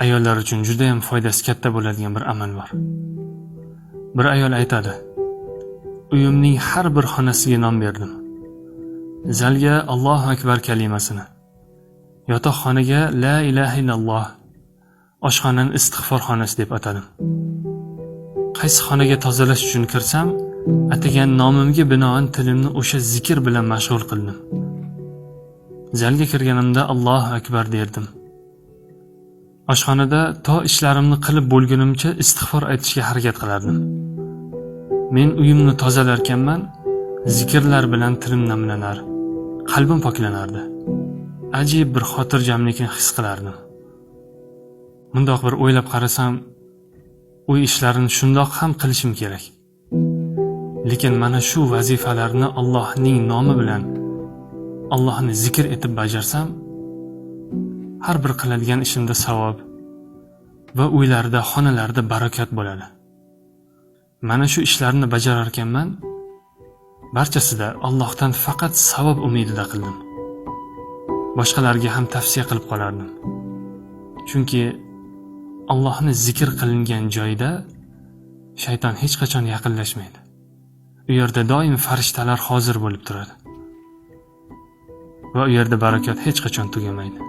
Ayollar uchun juda ham foydasi katta bo'ladigan bir amal bor. Bir ayol aytadi: "Uyimning har bir xonasiga nom berdim. Zalga Allohu akbar kalimasini, yotoqxonaga la ilaha illalloh, oshxonani istig'for xonasi deb atadim. Qaysi xonaga tozalash uchun kirsam, atagan nomimga binoan tilimni o'sha zikr bilan mashg'ul qildim. Zalga kirganimda Allohu akbar derdim. Oshxonada to ishlarimni qilib bo'lgunimcha istig'for aytishga harakat qilardim. Men uyimni tozalarkanman, zikrlar bilan tilim namlanar, qalbim poklanardi. Ajib bir xotirjamlikni his qilardim. Mundoq bir o'ylab qarasam, uy ishlarini shundoq ham qilishim kerak. Lekin mana shu vazifalarni Allohning nomi bilan, Allohni zikr etib bajarsam, har bir qiladigan ishimda savob va uylarda, xonalarda barakat bo'ladi. Mana shu ishlarni bajarar ekanman, barchasida Allohdan faqat savob umidida qildim. Boshqalarga ham tavsiya qilib qolardim. Chunki Allohni zikr qilingan joyda shayton hech qachon yaqinlashmaydi. U yerda doim farishtalar hozir bo'lib turadi. Va u yerda barakat hech qachon tugamaydi.